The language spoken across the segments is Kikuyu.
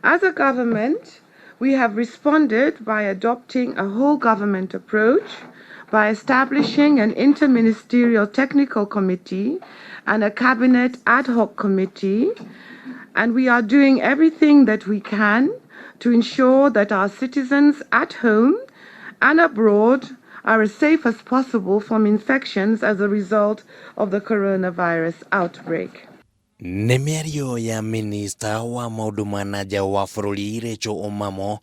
As a government, we have responded by adopting a whole government approach, by establishing an interministerial technical committee and a cabinet ad hoc committee, and we are doing everything that we can to ensure that our citizens at home and abroad are as safe as possible from infections as a result of the coronavirus outbreak. Nĩ mĩario ya minista wa maũndũ ma na nja wa bũrũri Rachel Omamo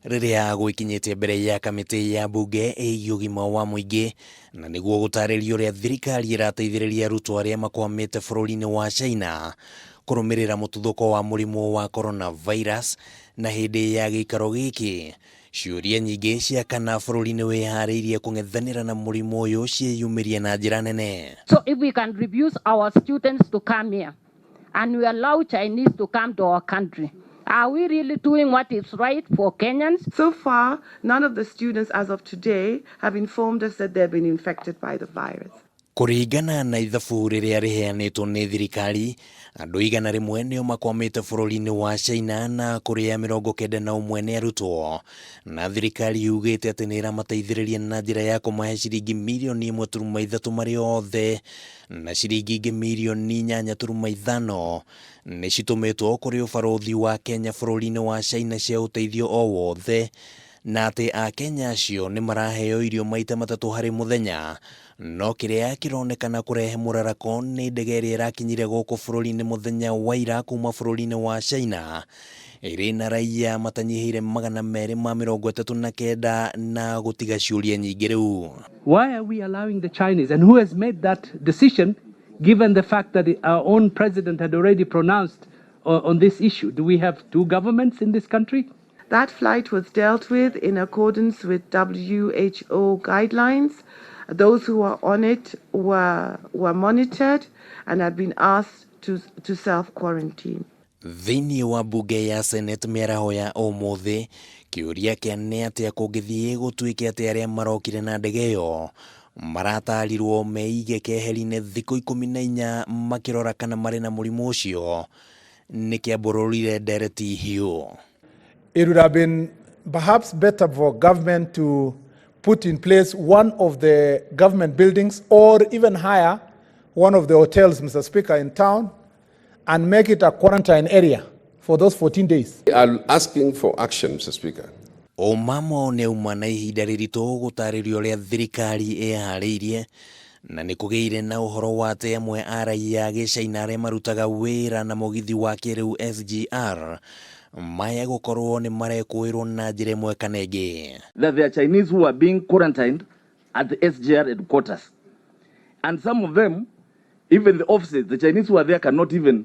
rĩrĩa gwĩkinyĩtie mbere ya kamĩtĩ ya mbunge ĩgiĩ ũgima wa mũingĩ na nĩguo gũtarĩria ũrĩa thirikari ĩrateithĩrĩria arutwo arĩa makwamĩte bũrũri-inĩ wa China kũrũmĩrĩra mũtuthũko wa mũrimũ wa coronavirus. Na hĩndĩ ya gĩikaro gĩkĩ, ciũria nyingĩ cia kana bũrũri nĩ wĩharĩirie kũng'ethanĩra na mũrimũ ũyũ ciĩyumĩria na njĩra nene. So if we can refuse our students to come here and we allow Chinese to come to our country, are we really doing what is right for Kenyans? So far, none of the students as of today have informed us that they've been infected by the virus. Kũringana na ithabu rĩrĩa rĩheanĩtwo nĩ thirikari, andũ 100 nĩo makwamĩte bũrũri-inĩ wa China na kũrĩa 91 nĩ arutwo, na thirikari yugĩte atĩ nĩ ĩramateithĩrĩria na njĩra ya kũmahe ciringi mirioni 1.3 marĩ othe, na ciringi ingĩ mirioni 8.5 nĩ citũmĩtwo kũrĩ ũbarũthi wa Kenya bũrũri-inĩ wa China cia ũteithio o wothe, na atĩ Akenya acio nĩ maraheo irio maita matatũ harĩ mũthenya. No kĩrĩa kĩronekana kũrehe mũrarako nĩ ndege ĩrĩa ĩrakinyire gũkũ bũrũri-inĩ mũthenya wa ira kuma bũrũri-inĩ wa China ĩrĩ na raiya matanyihĩire 239 na gũtiga ciũria nyingĩ rĩu. Why are we allowing the Chinese, and who has made that decision, given the fact that our own president had already pronounced on this issue? Do we have two governments in this country? That flight was dealt with in accordance with WHO guidelines. Those who were on it were monitored and had been asked to self-quarantine. Thĩinĩ wa mbunge ya Senate mĩaraho ya ũmũthĩ, kĩũria kĩa nĩ atĩa kũngĩthiĩ gũtuĩke atĩ arĩa marokire na ndege ĩyo maratarirwo meige keheri-inĩ thikũ 14 makĩrora kana marĩ na mũrimũ ũcio nĩ kĩambũrũrire ndereti hiũ. It would have been perhaps better for government to put in place one of the government buildings or even hire one of the hotels, Mr. Speaker, in town and make it a quarantine area for those 14 days. We are asking for action, Mr. Speaker. Omamo nĩ auma na ihinda rĩritũ gũtarĩria ũrĩa thirikari ĩharĩirie, na nĩ kũgĩire na ũhoro wa atĩ amwe a raiya a gĩcaina arĩa marutaga wĩra na mũgithi wa kĩrĩu SGR maya gũkorwo nĩ marekũĩrwo na njĩra ĩmwe kana ĩngĩ. That there are Chinese who are being quarantined at the SGR headquarters. And some of them, even the offices, the Chinese who are there cannot even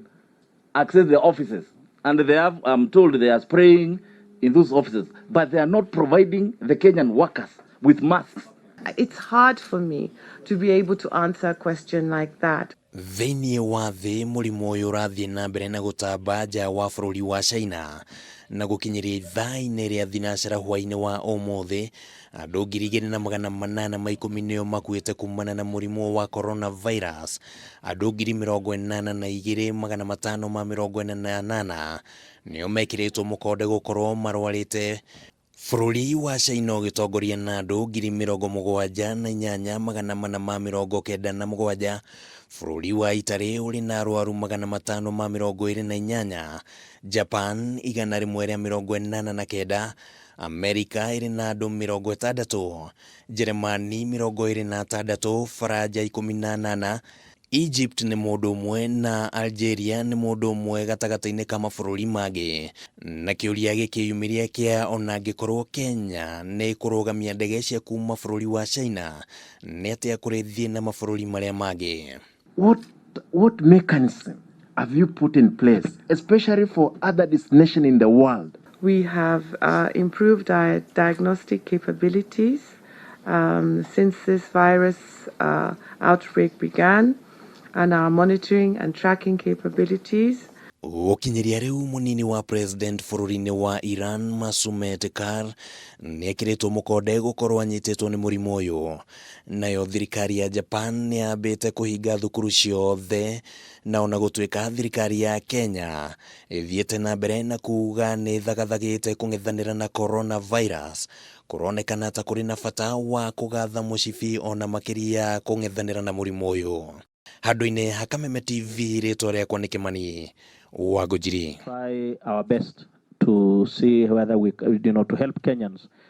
access the offices. And they have, I'm told, they are spraying in those offices, but they are not providing the Kenyan workers with masks. It's hard for me to be able to answer a question like that. Thĩinĩ wa thĩ, mũrimũ ũyũ ũrathiĩ na mbere na gũtamba nja wa bũrũri wa China, na gũkinyĩria ithaa-inĩ rĩa thinacara hwaĩ-inĩ wa ũmũthĩ, andũ 2810 nĩo makuĩte kumana na mũrimũ wa coronavirus. Andũ 82,548 nĩo mekĩrĩtwo mũkonde gũkorwo marwarĩte. Bũrũri wa China ũgĩtongoria na andũ 78,497. Bũrũri wa Italy ũrĩ na arwaru 528, Japan 189, Amerika ĩrĩ na andũ 60, Jeremani 26, Faranja 18, Egypt nĩ mũndũ ũmwe na Algeria nĩ mũndũ ũmwe gatagatĩ-inĩ ka mabũrũri mangĩ. Na kĩũria gĩkĩyumĩria kĩa ona angĩkorwo Kenya nĩ kũrũgamia ndege cia kuma bũrũri wa China, nĩ atĩa kũrĩthiĩ na mabũrũri marĩa mangĩ? What mechanism have you put in place, especially for other destinations in the world? We have improved our diagnostic capabilities since this virus outbreak began, and our monitoring and tracking capabilities. Gũkinyĩria rĩu mũnini wa president bũrũri-inĩ wa Iran Masoumeh Kar nĩekĩrĩtwo mũkonde gũkorwo anyitĩtwo nĩ mũrimũ ũyũ. Nayo thirikari ya Japan nĩyambĩte kũhinga thukuru ciothe, na ona gũtuĩka thirikari ya Kenya ĩthiĩte na mbere na kuga nĩ ĩthagathagĩte kũng'ethanĩra na coronavirus, kũronekana ta kũrĩ na bata wa kũgatha mũcibi ona makĩria kũng'ethanĩra na mũrimũ ũyũ. Handũ-inĩ ha Kameme TV, rĩtwa rĩakwa nĩ Kĩmani wa Ngũnjiri. Try our best to see whether we, to help Kenyans.